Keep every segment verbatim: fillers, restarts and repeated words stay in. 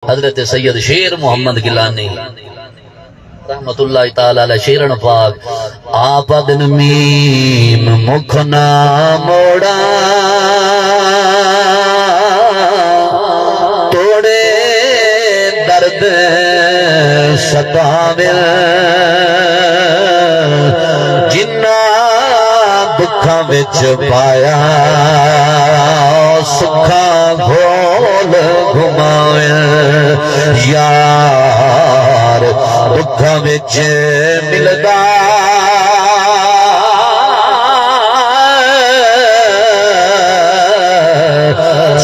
حضرت سید شیر محمد گیلانی رحمت اللہ تعالی علیہ، شیرن پاک، آپ آدن میم مکھ نہ موڑاں، توڑے درد ستاون، جنہاں دکھاں وچ پایا، سکھاں گھول گھماون۔ یار دکھاں وچ ملدا،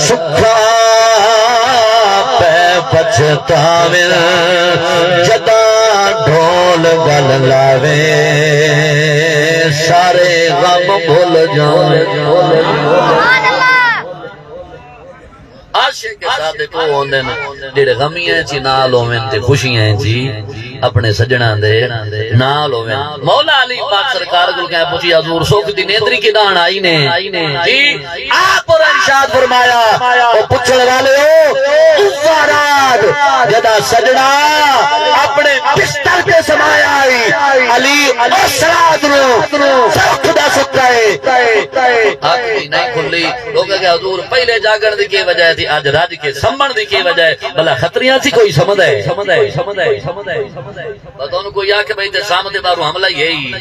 سکھاں پئے پچھتاون، جداں ڈھول ڳل لاوے، سارے غم بھل جاون۔ عاشق صادق او ہوندن جیڑھے غمیاں اچ نال ہوون تے خوشیاں اچ اپݨے سڄݨاں دے نال ہوون۔ مولا علی پاک سرکار کوں کہیں پچھی، حضور سکھ دی نیندری کݙاں آئی نے؟ جی، آپ اور ارشاد فرمایا، او پچھݨ والے ہو، اوہ رات جݙاں سڄݨا اپݨے بستر تے سمایا آئی، علی اس رات نو سکھ دا ستا ہے۔ اکھ دی نہیں کھلی۔ لوگ کہ حضور پہلے جاگݨ دی کی وجہ تھی، اڄ رج کے سمݨ دی کی وجہ ہے؟ بھلا خطریاں سی کوئی سمجھ ہے؟ بس تانوں کوئی آکھے بھئی تے سامنے باہروں حملہ ہی ہے ہی۔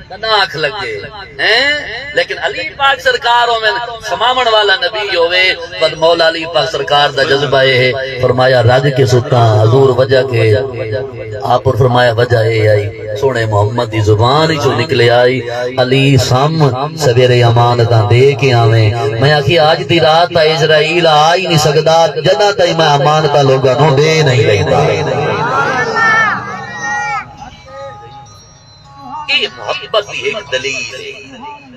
کنا اکھ لگے ہیں؟ لیکن علی پاک سرکار ہوون، سماون والا نبی ہوے، پر مولا علی پاک سرکار دا جذبہ اے ہے۔ فرمایا رج کے ستاں حضور وجہ کے؟ آپ اور فرمایا وجہ اے آئی، سوہݨے محمد دی زبان وچوں نکلے آئی، علی سم سویرے امانتاں دے کے آویں۔ میں آکھی اڄ دی رات تاں عزرائیل آ ہی نہیں سڳدا، جݙاں تائیں میں امانتاں لوگاں نوں ݙے نہیں لیندا۔ اے محبت دی ہک دلیل ہے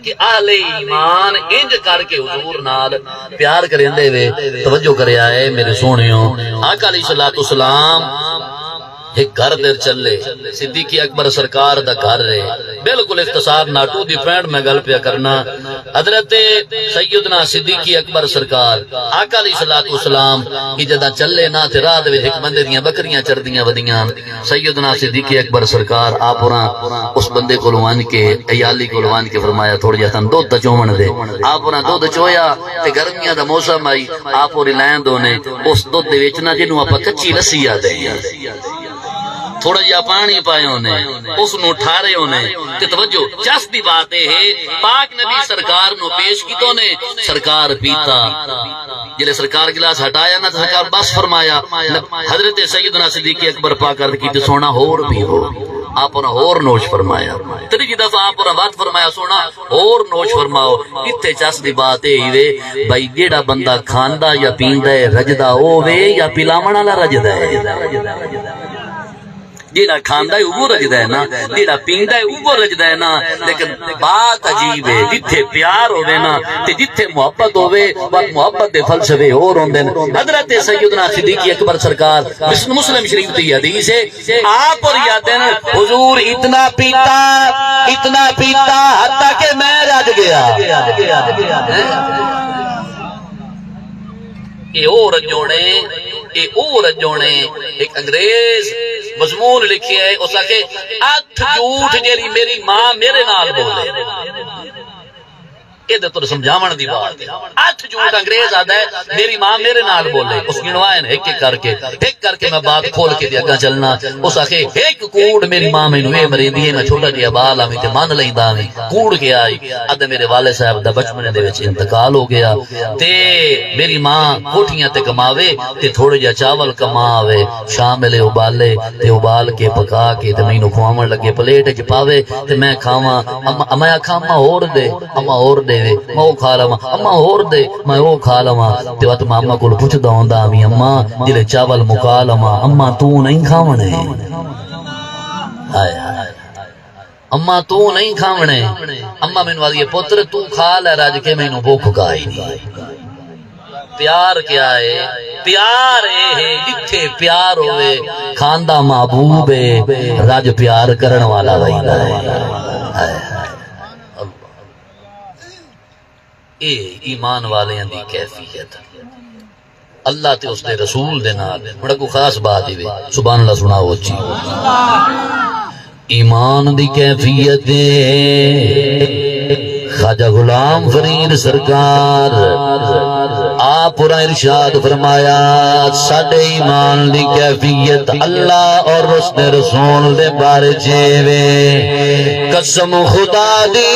کہ اہل ایمان انج کر کے حضور نال پیار کریندے وے۔ توجہ کریا اے میرے سوہݨیو، آقا علیہ الصلوۃ والسلام ہک گھر دے چلے، صدیق اکبر سرکار دا گھر ہے۔ بالکل اختصار نال ٹو دی پوائنٹ میں ڳل پیا کرنا۔ حضرت سیدنا صدیق اکبر سرکار آقا علیہ الصلوۃ والسلام کہ جݙاں چلے نا تے راہ دے وچ ہک بندے دیاں ٻکریاں چردیاں ودیاں۔ سیدنا صدیق اکبر سرکار آپ ہوراں اس بندے کولوں ونڄ کے، عیالی کولوں ونڄ کے فرمایا، تھوڑا جہا سانوں ݙودھ تاں چووݨ ݙے۔ آپ ہوراں ݙودھ چویا تے گرمیاں دا موسم آئی، آپ ہوری لین دو نے اس ݙودھ دے وچ نا جنوں آپاں کچی لسی آہدے ہیں، تھوڑا جہا پاݨی پایا ہونے، اس نوں ٹھارے ہونے۔ تے توجہ، چس دی بات اے ہے، پاک نبی سرکار نوں پیش کیتو نے، سرکار پیتا۔ جلے سرکار گلاس ہٹایا نا تے سرکار بس فرمایا۔ نب-، حضرت سیدنا صدیق اکبر پاک عرض کیتی، سوہݨا ہور پیو۔ آپ نے ہور نوش فرمایا۔ تریجی دفعہ آپ نے وت فرمایا، سوہݨا ہور نوش فرماؤ۔ اتھے چس دی بات اے ہی وے بھائی، جیڑھا بندہ کھاندا یا پیندا ہے رجدا او وے یا پلاوݨ والا رجدا ہے؟ جیڑھا کھاندا ہے اوہو رجدا ہے نا، جیڑھا پیندا ہے اوہو رجدا ہے نا۔ لیکن بات عجیب ہے، جتھے پیار ہووے نا تے جتھے محبت ہووے، وت محبت دے فلسفے ہور ہوندن۔ حضرت سیدنا صدیق اکبر سرکار، مس-، مسلم شریف دی حدیث ہے، آپ اور یادن، حضور اتنا پیتا، اتنا پیتا حتیٰ کہ میں رج گیا۔ اے او رجوݨے، اے او رجوݨے۔ ہک انگریز مضمون لکھیا ہے، اس آکھے، اٹھ جھوٹ جیڑھی میری ماں میرے نال بولے۔ اے تے تہاݙے سمجھاوݨ دی بات ہے۔ اٹھ جھوٹ انگریز آہدا ہے، میری ماں میرے نال بولے۔ اس گنوائے نے ہک ہک کر کے، ہک کر کے میں بات کھول کے تے اڳاں چلنا۔ اس آکھے، ہک کوڑ میری ماں مینوں اے مریندی ہے، میں چھوٹا جیہا ٻال آویں تے من لیندا آویں۔ کوڑ کیا آئی؟ آہدے میرے والد صاحب دا بچپنے دے وچ انتقال ہو گیا۔ تے میری ماں کوٹھیاں تے کماوے تے تھوڑے جہا چاول کما آوے، شام ویلے ابالے تے ابال کے پکا کے تے مینوں کھواوݨ لڳے، پلیٹ اچ پاوے تے میں کھاواں۔ اما، میں آکھاں، اماں ہور ݙے، اماں ہور ݙے، میں او کھا لواں، اماں ہور ݙے، میں او کھا لواں۔ تے وت میں اماں کول پچھدا ہوندا ہاں وی، اماں، جلے چاول مکا لواں، اماں توں نہیں کھاوݨے؟ ہائے ہائے۔ اماں توں نہیں کھاوݨے۔ اماں مینوں آہدی ہے، پتر توں کھا لے رج کے، مینوں بھکھ کائی نہیں۔ پیار کیا ہے؟ پیار اے ہے، جتھے پیار ہووے، کھاندا محبوب ہے، رج پیار کرݨ والا ویندا ہے۔ ہائے ہائے۔ اللہ۔ اے ایمان والیاں دی کیفیت۔ اللہ تے اس دے رسول دے نال۔ ہݨ اڳوں خاص بات ہی وے، سبحان اللہ سݨاؤ اچی۔ ایمان دی کیفیت اے۔ خواجہ غلام فرید سرکار آپ پورا ارشاد فرمایا، ساݙے ایمان دی کیفیت اللہ اور اس دے رسول دے بارے چ اے وے۔ قسم خدا دی،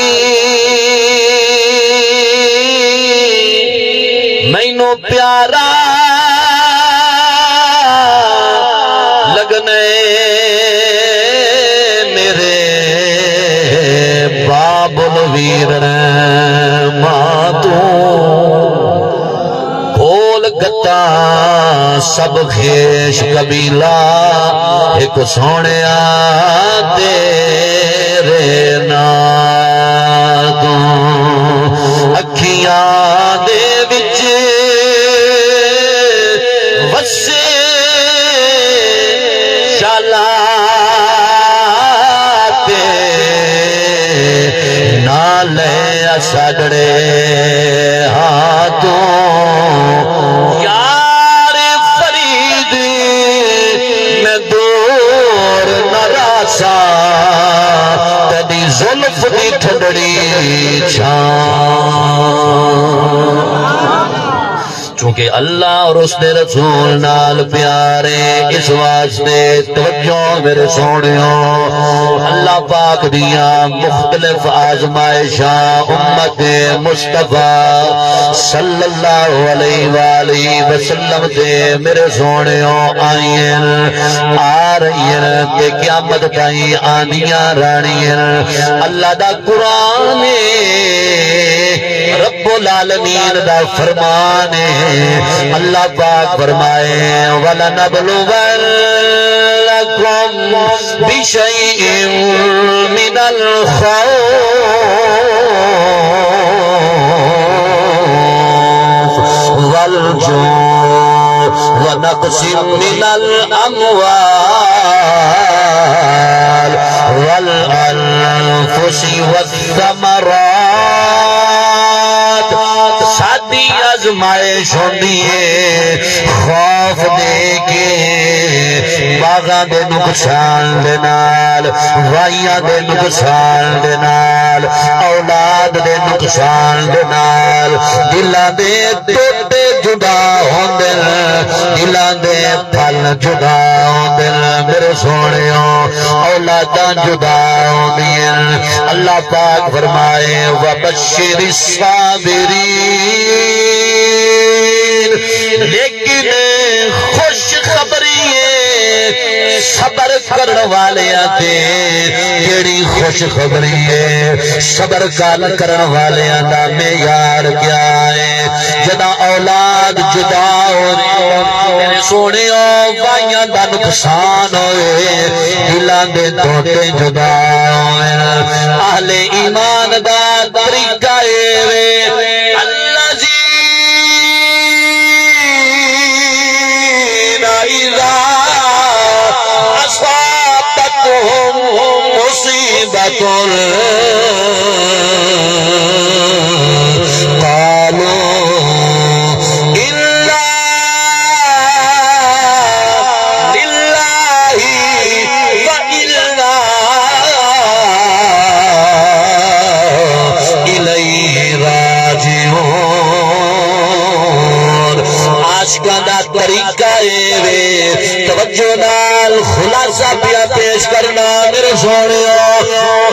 مینوں پیارا لڳنے میرے بابل ویرݨ، ماں توں کھول گتاں سب خیش قبیلہ، ہک سوہݨیا تیرے ناں توں۔ اکھیاں دے وچ وسے شالا تے نالے اساݙڑے ہاں توں۔ یار فرید میں دور نہ راساں، تیݙی زلف دی ٹھڈڑی چھاں۔ چونکہ اللہ اور اس دے رسول نال پیار ہے، اس واسطے توجہ میرے سوہݨیو، اللہ پاک دیاں مختلف آزمائشاں امت مصطفیٰ صلی اللہ علیہ وآلہ وسلم تے میرے سوہݨیو آئین، آ رہین تے قیامت تائیں آندیاں رہݨین۔ اللہ دا قرآن ہے، رب العالمین دا فرمان ہے۔ اللہ پاک فرمائے، وَلَنَبْلُوَنَّكُمْ بِشَيْءٍ مِّنَ الْخَوْفِ وَالْجُوعِ وَنَقْصٍ مِّنَ الْأَمْوَالِ وَالْأَنفُسِ وَالثَّمَرَاتِ۔ ساݙی آزمائش ہوندی ہے خوف دے کے، باغاں دے نقصان دے نال، وائیاں دے نقصان دے نال، اولاد دے نقصان دے نال، دلاں دے ٹوٹے جدا ہوندن، دلاں دے پھل جدا ہوندن۔ میرے سوہݨیو، اولاداں جدا ہوندین۔ اللہ پاک فرمائے، وَبَشِّرِ الصَّابِرِينَ، لیکن خوشخبری ہے صبر کرݨ والیاں تے۔ کیڑھی خوشخبری ہے؟ صبر کر، کرݨ والیاں دا معیار کیا ہے؟ جݙاں اولاد جدا ہووے، میرے سوہݨیو، وائیاں دا نقصان ہووے، دلاں دے ٹوٹے جدا ہوون، اہل ایمان دا طریقہ اے وے، الذین اذا اصابتهم مصیبۃ قالوا إنا لله وإنا إليه راجعون۔ عاشقاں دا طریقہ اے وے، توجہ نال خلاصہ پیا پیش کرنا میرے سوہݨیو۔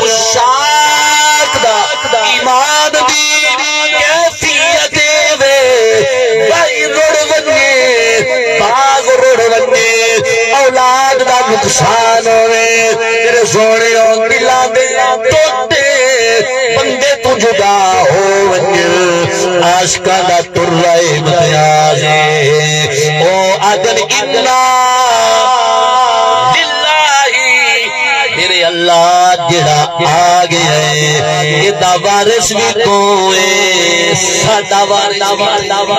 عشاق دا ایمان دی کیفیت اے وے، بھائی رڑ ونڄے، باغ رڑ ونڄے، اولاد دا نقصان ہووے، میرے سوہݨیو، دلاں دے ٹوٹے بندے توں جدا ہو ونڄن۔ عاشقاں دا ترہ امتیاز ہے۔ او آکھن انا للہ، میرے اللہ جڑا آ گیا ہے، ایندا وارث وی توں ہے، ساݙا وارث وی توں ہے۔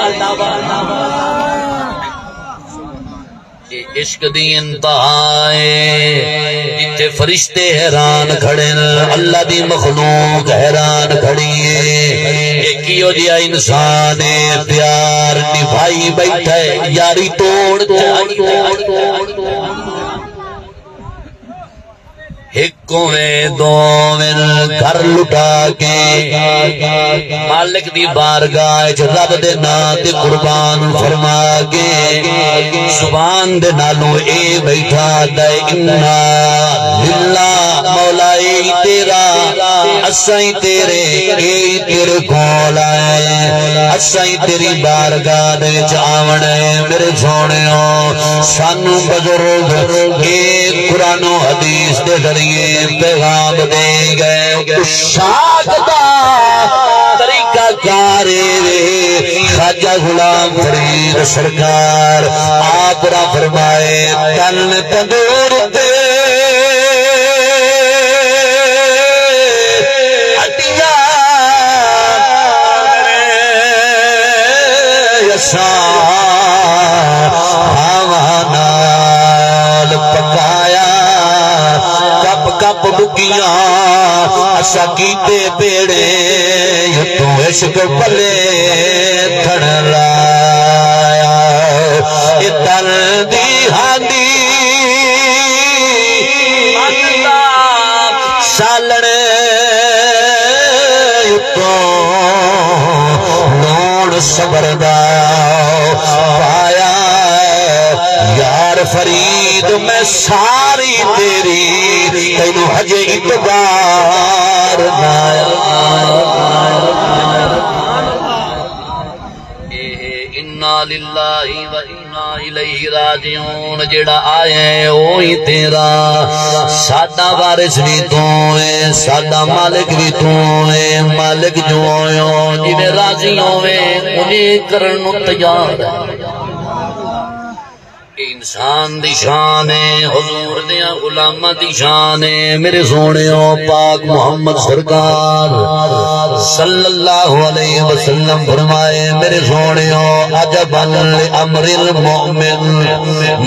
اے عشق دی انتہا ہے، جتھے فرشتے حیران کھڑے ہن، اللہ دی مخلوق حیران کھڑی ہے۔ اے کیہو جیا انسان ہے، پیار نبھائی بیٹھا ہے، یاری توڑ تے آئی۔ ہک ہووے، دو ہوون، گھر لٹا کے مالک دی بارگاہ اچ رب دے ناں تے قربان فرما کے زبان دے نالوں اے بیٹھا آہدا ہے، انا للہ، مولا اے ہی تیرا، اساں ہی تیرے، اے ہی تیرے کول آئے، اساں ہی تیری بارگاہ دے وچ آوݨ ہے۔ میرے سوہݨیو، سانوں بزرگ اے قرآن و حدیث دے ذریعے پیغام ݙے ڳئے۔ عشاق دا طریقہ کار اے وے، خواجہ غلام فرید سرکار آپ دا فرمائے، تن تندور تے ہڈیاں اساں ہاواں نال پکایا، کپ کپ ٻکیاں اساں کیتے پیڑے، اتوں عشق پلے تھݨ لایا۔ اے تن دی ہاندی سالݨ اتوں لوݨ صبر دا پایا۔ یار فرید، میں ساری تیری، تینوں ہجے اعتبار نہ آیا۔ اے انا للہ و انا الیہ راجعون، جیڑھا آیا ہے او ہی تیرا، ساڈا وارث وی توں ہے، ساڈا مالک وی توں ہے۔ مالک جو ہویو، جیویں راضی ہووے، اونجے کرݨ نوں تیار ہے۔ اے انسان دی شان ہے، حضور دیاں غلاماں دی شان ہے۔ میرے سوہݨیو، پاک محمد سرکار صلی اللہ علیہ وسلم فرمائے، میرے سوہݨیو، عجبا لامر المؤمن،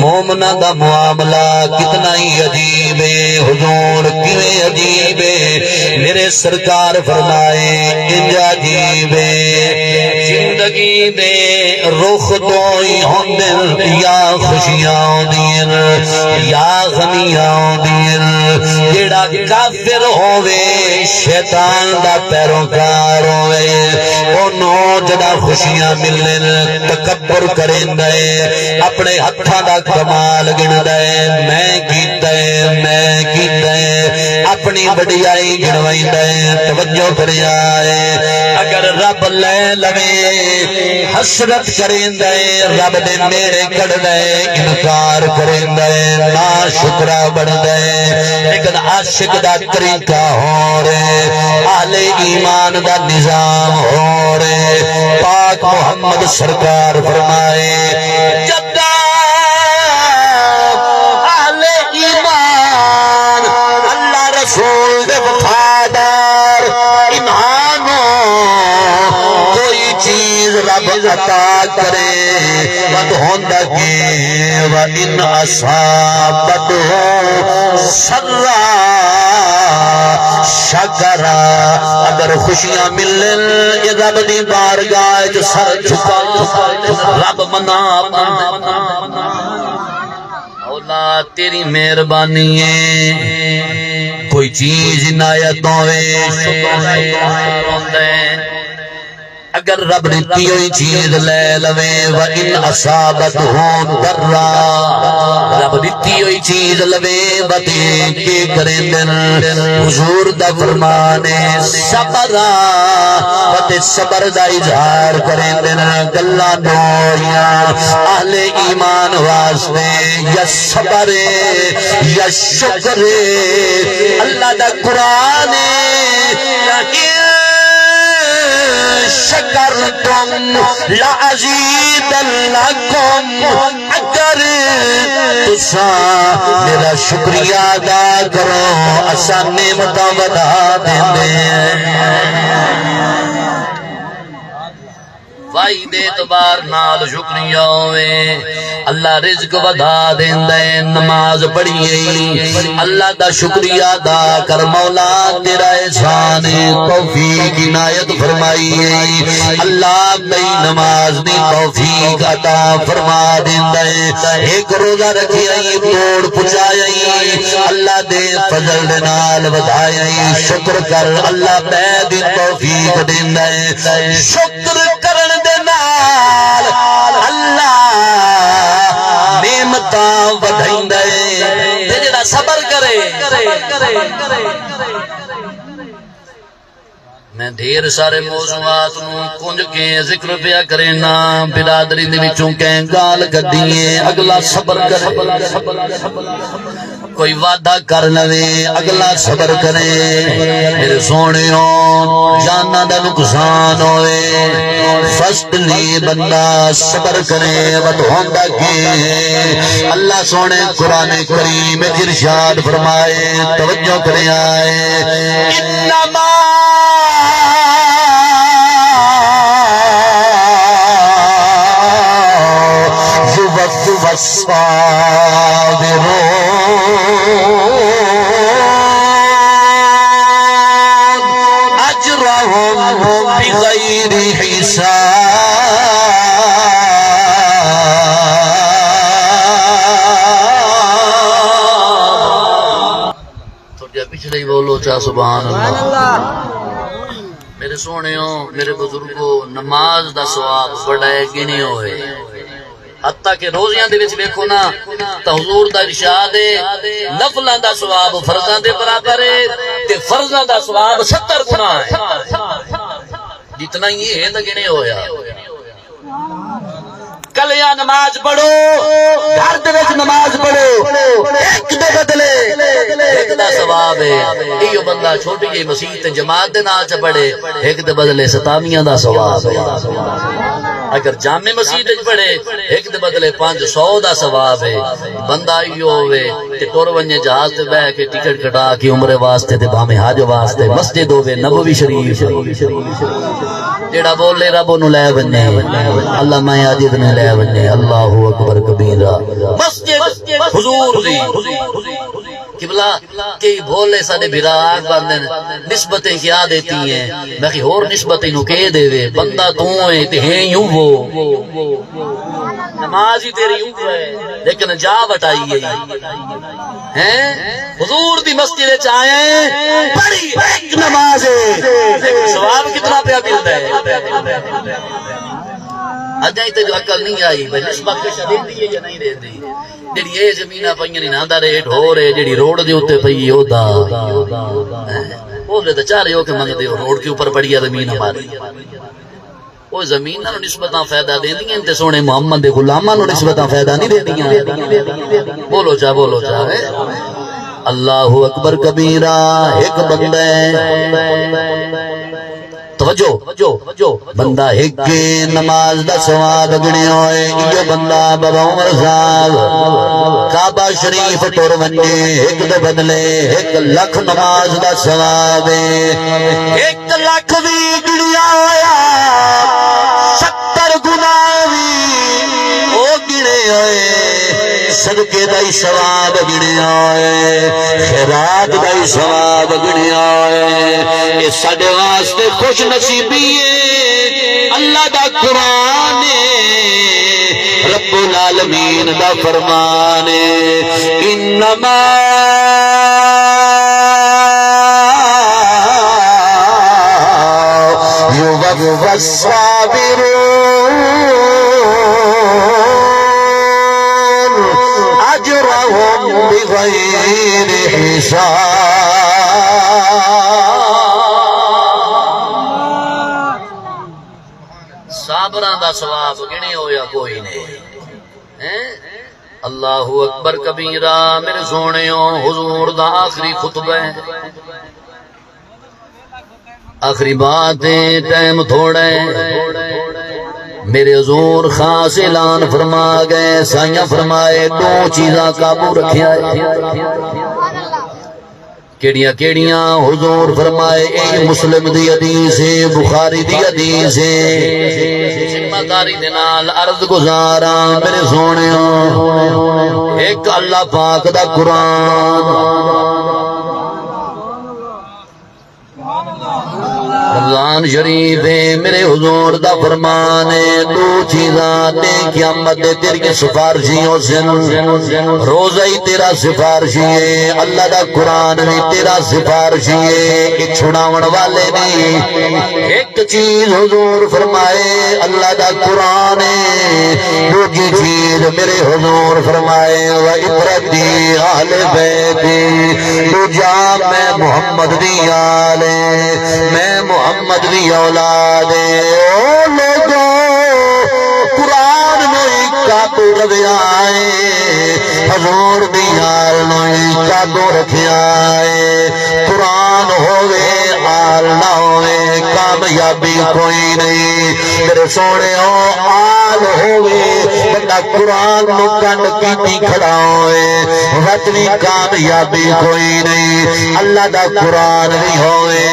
مومناں دا معاملہ کتنا ہی عجیب ہے۔ حضور، کیویں عجیب ہے؟ میرے سرکار فرمائے، انج عجیب ہے، زندگی دے رخ ݙو ہی ہوندن، یا خوشیاں ہوندین یا غمیاں ہوندین۔ جیڑھا کافر ہووے، شیطان دا پیروکار ہووے، اونوں جݙاں خوشیاں ملن، تکبر کریندا ہے، اپݨے ہتھاں دا کمال ڳݨدا ہے، میں کیتا ہے، میں کیتا ہے، اپݨی وݙیائی ڳݨویندا ہے۔ توجہ کریا ہے، اگر رب لے لوے، حسرت کریندا ہے، رب دے نیڑے کڈھدا ہے، انکار کریندا ہے، ناشکرا بݨدا ہے۔ لیکن عاشق دا طریقہ ہور ہے، اہل ایمان دا نظام ہور ہے۔ پاک محمد سرکار فرمائے، جݙاں اہل ایمان، اللہ رسول دے وفادار، انہاں نوں کوئی چیز رب عطا کرے، وت ہوندا کی، و ان اصابتہ سرا شکر، اگر خوشیاں ملن، اے رب دی بارگاہ وچ سر جھکا، رب منا۔ مولا تیری مہربانی ہے، کوئی چیز عنایت ہووے، شکر ہے، روندے۔ اگر رب ݙتی ہوئی چیز لے لوے، و ان اصابتہ ضرا، رب ݙتی ہوئی چیز لوے، وت کے کریندن؟ حضور دا فرمان ہے، صبرا، وت صبر دا اظہار کریندن۔ گلاں ݙو ہیاں اہل ایمان واسطے، یا صبر ہے یا شکر ہے۔ اللہ دا قرآن ہے، لئن شکرتم لازیدنکم، اگر تساں میرا شکریہ ادا کرو، اساں نعمتاں ودھا ݙیندے ہیں۔ و آئی دے اعتبار نال شکریہ ہوئے۔ اللہ رزق ودھا دیندا ہے، نماز پڑھی ہے، اللہ دا شکریہ ادا کر، مولا تیرا احسان ہے، توفیق عنایت فرمائی ہے۔ اللہ کئی نماز دی توفیق عطا فرما دیندا ہے۔ ہک روزہ رکھیا ہی، توڑ پچایا ہی، اللہ دے فضل دے نال ودھایا ہی، شکر کر، اللہ ٻئے دی توفیق دیندا ہے۔ شکر کرݨ دے نال اللہ نعمتاں ودھائیندا ہے۔ تے جیڑھا صبر کرے، میں ڈھیر سارے موضوعات نوں کنج کے ذکر پیا کرینا، برادری دے وچوں کہیں ڳالھ کڈھی ہے، اگلا صبر کرے۔ کوئی وعدہ کر لوے، اگلا صبر کرے۔ میرے سوہݨیو، جاناں دا نقصان ہوئے، فسٹ نہیں، بندہ صبر کرے، ودھوندا کے ہے۔ اللہ سوہݨے قرآن کریم وچ ارشاد فرمائے، توجہ کرے آئے، انما یوفی الصابرون اجرهم بغیر حساب۔ تھوڑا جہا پچھلے ہی بولو چا، سبحان اللہ۔ میرے سوہݨیو، میرے بزرگو، نماز دا ثواب بڑا ہے، ڳݨیو ہے۔ حتیٰ کہ روزیاں دے وچ ویکھو نا، تاں حضور دا ارشاد ہے، نفلاں دا ثواب فرضاں دے برابر ہے، تے فرضاں دا ثواب ستر گنا ہے۔ جتنا ہی ہے، تاں ڳݨیو ہویا۔ کلیاں نماز پڑھو، گھر دے وچ نماز پڑھو، ہک دے بدلے ہک دا ثواب ہے۔ ایہو بندہ چھوٹی جئی مسیت تے جماعت دے نال چ پڑھے، ہک دے بدلے ستاویاں دا ثواب ہے۔ اگر جامع مسیت وچ پڑھے، ہک دے بدلے پنج سو دا ثواب ہے۔ بندہ ایہو ہووے تے ٹر ونڄے جہاز تے ٻہہ کے، ٹکٹ کٹا کے، عمرے واسطے تے بھاویں حج واسطے، مسجد ہووے نبوی شریف، جیڑھا بولے رب اونوں لے ونڄے، علامہ عاجز نے لے ونڄے۔ اللہ اکبر کبیرہ۔ مسجد حضور دی۔ قبلہ، کئی بھولے ساݙے بھرا آکھ پاندن، نسبتیں کیا دیتی ہیں؟ میں کہ ہور نسبتیں نوں کے ݙیوے؟ بندہ توں ہے تے ہیں یوں وہ۔ نماز ہی تیری یوں ہے، لیکن جا وٹائی ہے۔ ہیں؟ حضور دی مسجد وچ آئے ہیں، بڑی ہک نماز ہے، لیکن ثواب کتنا پیا ملدا ہے؟ اڄاں تے جو عقل نہیں آئی، بھئی نسبت کچھ ݙیندی ہے یا نہیں ݙیندی؟ جیڑھی اے زمیناں پئیاں نے، انہاں دا ریٹ ہور ہے، جیڑھی روڈ دے اتے پئی ہے، او دا۔ او دے تے چارے ہو کے منگدے ہو، روڈ کے اوپر پڑی ہے زمین ہماری۔ او زمین نال نسبتاں فائدہ دیندیاں تے سوہݨے محمد دے غلاماں نوں نسبتاں فائدہ نہیں دیندیاں۔ بولو چا، بولو چا، اے۔ اللہ اکبر کبیرہ، ہک بندہ ہے۔ توجہ، بندہ ہک نماز دا ثواب ڳݨیا ہوئے، ایہو بندہ بابا عمر صاحب کعبہ شریف ٹر ونڄے، ہک دے بدلے ہک لکھ نماز دا ثواب ہے۔ ہک لکھ وی ڳݨیا ہویا، ستر گنا وی او ڳݨے ہوئے، صدقے دا ہی ثواب ڳݨیا ہوئے، خیرات دا ہی ثواب ڳݨیا ہوئے۔ اے ساݙے واسطے خوش نصیبی ہے۔ اللہ دا قرآن ہے، رب العالمین دا فرمان ہے، انما یوفی الصابرون اجرهم بغیر حساب۔ صابراں دا ثواب ڳݨیا ہویا کوئی نہیں۔ ہیں؟ اللہ اکبر کبیرہ۔ میرے سوہݨیو، حضور دا آخری خطبہ ہے، آخری بات ہے، ٹائم تھوڑا ہے۔ میرے حضور خاص اعلان فرما ڳئے، سائیاں فرمائے، ݙو چیزاں قابو رکھیا ہے۔ کیڑیاں کیڑیاں؟ حضور فرمائے، اے مسلم دی حدیث ہے، بخاری دی حدیث ہے۔ ذمہ داری دے نال عرض گزاراں میرے سوہݨیو، ایک اللہ پاک دا قرآن، رمضان شریف ہے، میرے حضور دا فرمان ہے، ݙو چیزاں ݙے قیامت دے تیݙیاں سفارشی ہوسن۔ روزہ ہی تیرا سفارشی ہے، اللہ دا قرآن وی تیرا سفارشی ہے، اے چھڑاوݨ والے نہیں۔ ہک چیز حضور فرمائے، اللہ دا قرآن ہے، ݙوجھی چیز میرے حضور فرمائے، و عترتی اہل بیتی، ݙوجھا میں محمد دی آل ہے، میں محمد دی اولاد ہے۔ او لوگو، قرآن نوں ہی قابو رکھیا ہے، حضور دی آل نوں ہی قابو رکھیا ہے۔ قرآن ہووے، آل نہ ہووے، کامیابی کوئی نہیں۔ میرے سوہݨیو، آل ہووے، بندہ قرآن نوں کنڈ کیتی کھڑا ہووے، وت وی کامیابی کوئی نہیں۔ اللہ دا قرآن وی ہووے،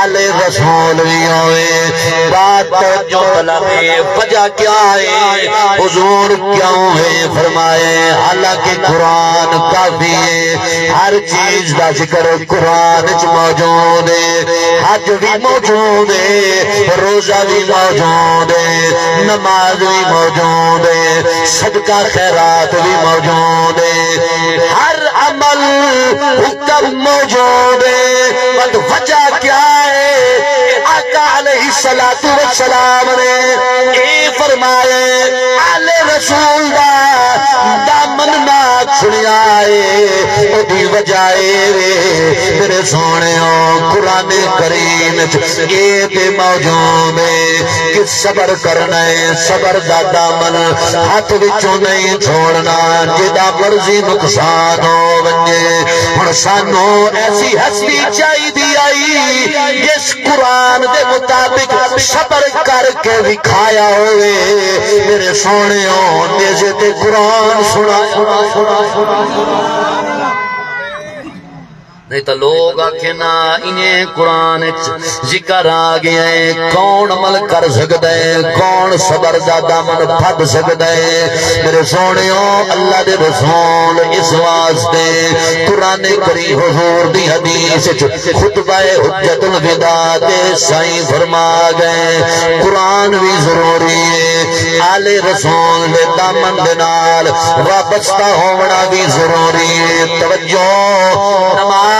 آل رسول وی ہووے، بات توجہ طلب ہے۔ وجہ کیا ہے؟ حضور کیوں ہے؟ فرمائے، حالانکہ قرآن کافی ہے، ہر چیز دا ذکر قرآن وچ موجود ہے۔ حج وی موجود ہے، روزہ وی موجود ہے، نماز وی موجود ہے، صدقہ خیرات وی موجود ہے، ہر عمل، حکم موجود ہے۔ بس وجہ کیا ہے؟ آقا علیہ الصلوۃ والسلام نے اے فرمائے، آل رسول دا دامن نہ چھڑیا ہے، اودی وجہ اے وے، میرے سوہݨیو، قرآن کریم وچ اے تے موجود ہے کہ صبر کرنا ہے، صبر دا دامن ہتھ وچوں نہیں چھوڑنا، جیݙا مرضی نقصان ہو ونڄے۔ ہݨ سانوں ایسی ہستی چاہیدی آئی جس قرآن دے مطابق صبر کر کے وکھایا ہوئے۔ میرے سوہݨیو، نیزے تے قرآن سݨا۔ نہیں تاں لوگ آکھن نا، انہیں قرآن اچ ذکر آ ڳیا ہے، کون عمل کر سڳدا ہے، کون صبر دا دامن پھڑ سڳدا ہے؟ میرے سوہݨیو، اللہ دے رسول اس واسطے قرآن کریم، حضور دی حدیث اچ خطبہ حجۃ الوداع تے سائیں فرما ڳئے، قرآن وی ضروری ہے، آل رسول دے دامن دے نال وابستہ ہووݨا وی ضروری ہے۔ توجہ، نماز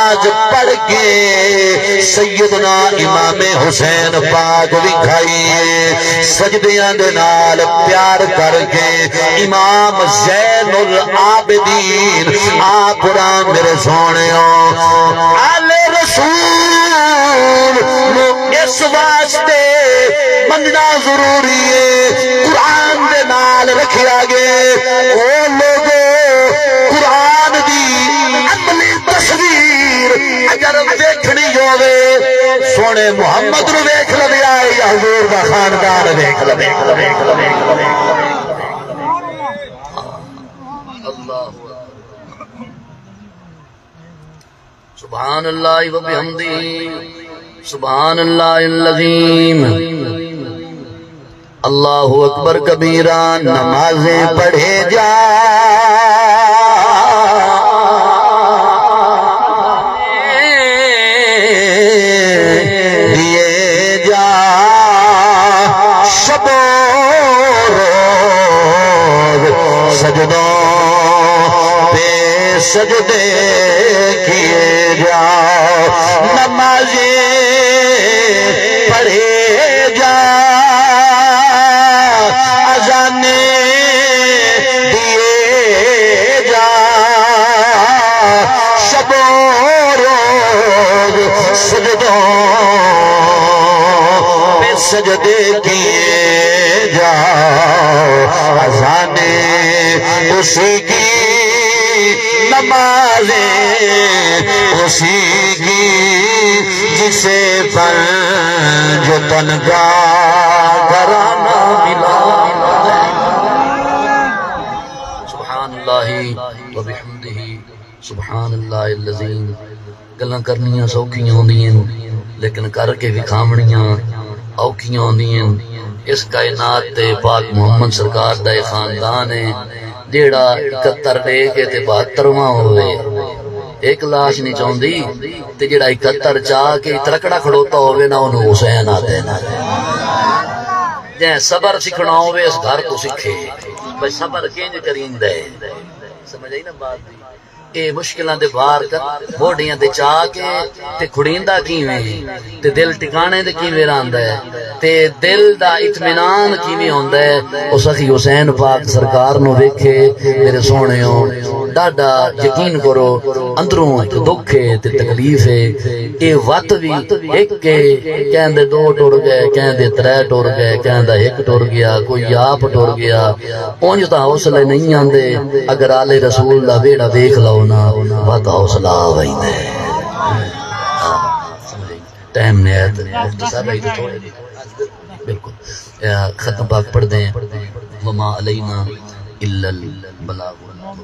پڑھ کے سیدنا امام حسین پاک وکھائی ہے، سجدیاں دے نال پیار کر کے امام زین العابدین آپ راں۔ میرے سوہݨیو، آل رسول نوں اس واسطے مننا ضروری ہے، قرآن دے نال رکھیا ڳئے۔ او لوگو، قرآن دی عملی تصویر اگر ویکھݨی ہووے، سوہݨے محمد نوں ویکھ لویا ہے یا حضور دا خاندان ویکھ لوے۔ اللہ اکبر۔ سبحان اللہ و بحمدہ، سبحان اللہ العظیم، اللہ اکبر کبیرا۔ نمازیں پڑھے جا، دیے جا، شب و روز سجدوں پہ سجدے کیے جا، نمازیں پڑھے جا، اذانیں دیے جا، شب و روز سجدوں پہ سجدے کیے جا، اذانیں اسی کی، نمازیں اسی کی، جسے پنج تن کا گھرانہ ملا۔ سبحان اللہ و بحمدہ۔ سبحان اللہ العظیم۔ گلاں کرنیاں سوکھیاں ہوندین، لیکن کر کے وکھاوݨیاں اوکھیاں ہوندین۔ اس کائنات تے پاک محمد سرکار دا اے خاندان ہے، جیڑھا اکہتر ݙے کے تے بہترواں ہووے۔ ہک لاش نہیں چاہندی، تے جیڑھا اکہتر چا کے ترکڑا کھڑوتا ہووے نا، اونوں حسین آہدے نا۔ جیں صبر سکھݨا ہووے، اس گھر توں سکھے، بھئی صبر کنج کریندے۔ سمجھ آئی نا بات دی؟ اے مشکلاں دے بار ک-، موڈیاں تے چا کے تے کھڑیندا کیویں ہے، تے دل ٹکانے تے کیویں رہندا ہے، تے دل دا اطمینان کیویں ہوندا ہے، او سخی حسین پاک سرکار نو ویکھے۔ میرے سوہݨیو، ݙاڈھا یقین کرو، اندروں ہک دکھ ہے تے تکلیف ہے۔ اے وت وی ہک ہے، کہیں دے ݙو ٹر ڳئے، کہیں دے ترے ٹر ڳئے، کہیں دا ہک ٹر ڳیا، کوئی آپ ٹر ڳیا۔ اونج تاں حوصلے نہیں آندے، اگر آل رسول دا ویڑھا ویکھ لو نا، وت حوصلہ آ ویندے۔ ٹائم نہایت مختصر ہے، تھوڑے، بالکل۔ اے ختم پاک پڑھ دیں، وما علینا الا البلاغ المبین۔